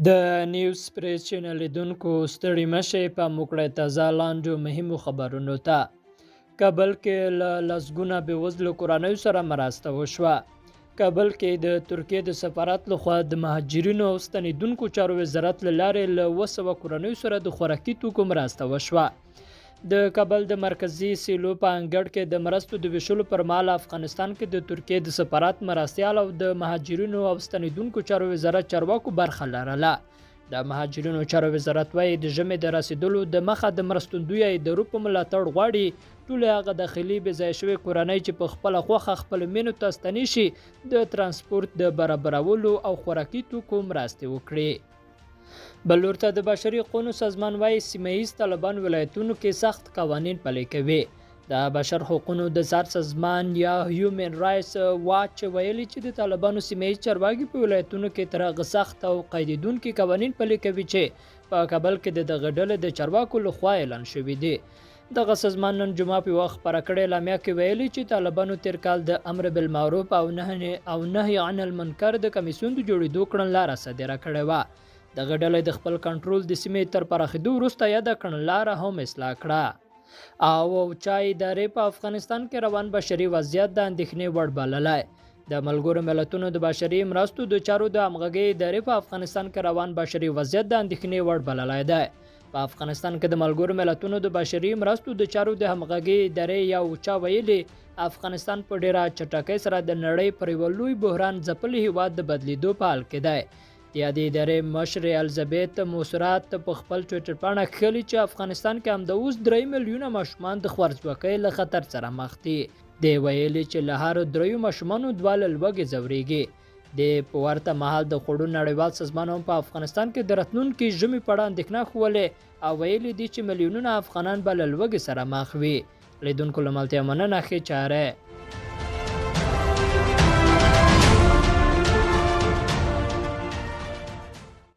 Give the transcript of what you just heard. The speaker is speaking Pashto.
د نیوز پریس چینل لیدونکو ستړي مه شئ، پام وکړئ تازه لاندو مهمو خبرونو ته. کابل کې له لسګونه بېوزلو کورنیو سره مرسته وشوه. کابل کې د ترکیې د سفارت لخوا د مهاجرینو او ستنېدونکو چارو وزارت له لارې له 700 کورنیو سره د خوراکي توکو مرسته وشوه. د کابل د مرکزي سیلو په انګړ کې د مرستو د ویشلو پر مهال افغانستان کې د ترکیې د سفارت مرستیال او د مهاجرینو او ستنېدونکو چارو وزارت چارواکو برخه لرله. د مهاجرینو چارو وزارت وایي، د ژمي د رسېدلو د مخه د مرستندویه ادارو په ملاتړ غواړي ټولې هغه داخلي بې ځایه شوې کورنۍ چې په خپله خوښه خپلو مینو ته ستنې شي، د ترانسپورت د برابرولو او خوراکي توکو مرستې وکړي. بل لور ته د بشري حقونو سازمان وايي، سیمه ییز طالبان ولایتونو کې سخت قوانین پلي کوي. د بشر حقونو د څار سازمان یا هیومن رایټس واچ ویلي چې د طالبانو سیمه ییز چارواکي په ولایتونو کې تر هغه سخت او قیدېدونکي قوانین پلي کوي چې په کابل کې د دغه ډلې د چارواکو له خوا اعلان شوي دي. دغه سازمان نن جمعه په یوه خپره کړې اعلامیه کې ویلي چې طالبانو تېر کال د امر بالمعروف او نهی عن المنکر د کمیسیون د جوړېدو کړنلاره صادره کړې وه. دغه ډلې د خپل کنټرول د سیمې تر پراخېدو وروسته یاده کړنلاره هم اصلاح کړه. او اوچا ادارې په افغانستان کې روان بشري وضعیت د اندېښنې وړ بللی. د ملګرو ملتونو د بشري مرستو د چارو د همغږۍ ادارې په افغانستان کې روان بشري وضعیت د اندېښنې وړ بللی دی. په افغانستان کې د ملګرو ملتونو د بشري مرستو د چارو د همغږۍ ادارې یا اوچا ویلي، افغانستان په ډېره چټکۍ سره د نړۍ پر یوه لوی بحران ځپلي هیواد د بدلیدو په حال کې دی. د یادې ادارې مشرې الزبیت موسرات په خپل ټویټر پاڼه کښلي چې افغانستان کې همدا اوس 3 میلیونه ماشومان د خوارځواکۍ له خطر سره مخ دي. دې ویلي چې له هرو دریو ماشومانو دوه له لوږې ځورېږي. د په ورته مهال د خوړو نړیوال سازمان هم په افغانستان کې د راتلونکي ژمي په اړه اندېښنه ښوولې او ویلي دي چې میلیونونه افغانان به له لوږې سره مخ وي. لیدونکو له ملتیا مننه، ښې چارې.